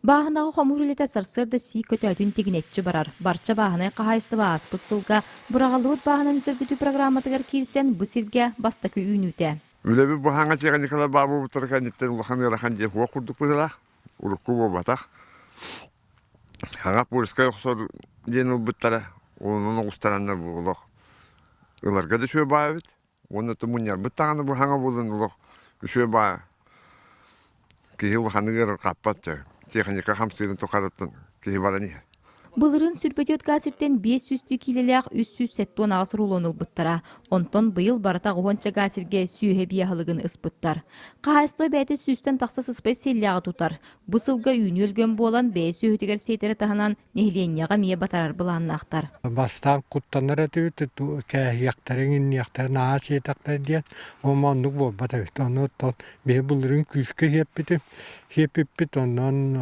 Бааһынаҕа хомуур үлэтэ сарсыарда сии көтөөтүн тигинэччи барар. Барча бааһынай хаһаайыстыба ааспыт сылга быраҕыллыбыт бааһынан сөргүтүү программатыгар киирсэн бу сиргэ бастакы үүнүүтэ. Үлэбит бу хаҥа техникалар баар буолбуттара кэнниттэн улахан ыарахан диэн суох курдук быһыылаах. Урукку буолбатах. Хаҥа польскай охсор диэн ылбыттара. Онон оҕустараннар бу олох ыларга да үчүгэй баа эбит. Уонна мунньарбыт даҕаны бу хаҥа буолан олох үчүгэй баа. Киһи улаханнык ыарырҕаппат техника хамсыырын тухарыттан киһи баран иһэр. Былырыын сүрбэтиот газ-сиртэн 500 киилэлээх 378 рулон ылбыттара. Онтон быйыл барыта уонча газ-сиргэ сүөһэ биэ аһылыгын ыспыттар. Хаһаайыстыба бэйэтэ сүүстэн тахса сыспай сиэллээҕи тутар. Бу сылга үүнүү өлгөм буолан, бэйэ сүөһүтүгэр сиэтэри таһынан нэһилиэнньэҕэ эмиэ батарар былааннаахтар. Бастаан куттанар этибит, кээһиэхтэрин, инниэхтэрин аа сиэтэхтэр диэн, ону оннук буолбат эбит. Ону оттон биһи былырыын күүскэ иһиэппитим, иһиэппиппит, онон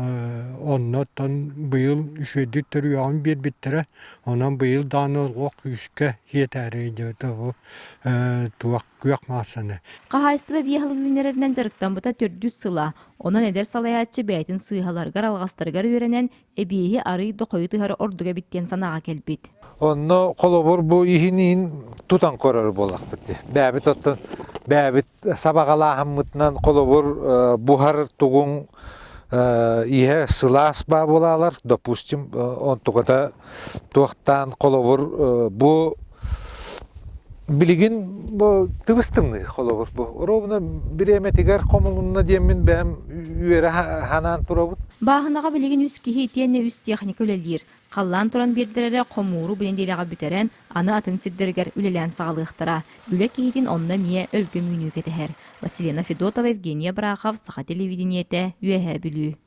онно оттон быйыл үчүгэйдик төрүөҕүн биэрбиттэрэ, онон быйыл даҕаны олох күүскэ иһиэтээри диэбитэ бу туох күөх маассаны. Хаһаайыстыба биэ аһылык үүннэрэринэн дьарыктаммыта төрдүс сыла. Онон эдэр салайааччы бэйэтин сыыһаларыгар, алҕастарыгар үөрэнэн, эбиэһи арыый да хойут ыһар ордук эбит диэн санааҕа кэлбит. Онно холобур бу иһин иһин тутан көрөр буоллахпыт дии. Бэйэбит оттон бэйэбит сабаҕалааһыммытынан холобур буһар тугуҥ иһэ сылаас баа буолаалар, допустим, онтуката туохтаан холобур бу билигин бу тыбыс тымныы холобур бу ровно бириэмэтигэр хомулунна диэммин бэйэм үөрэ ханаан турабыт. Бааһынаҕа билигин үс киһи итиэннэ үс техника үлэлиир. Халлаан туран биэрдэр эрэ хомууру бу нэдиэлэҕэ бүтэрэн, аны атын сирдэригэр үлэлээн саҕалыахтара. Үлэ киһитин онно эмиэ өлгөм үүнүү кэтэһэр. Василена Федотова, Евгения Брахов, Саха телевидениетэ, Үөһээ Бүлүү.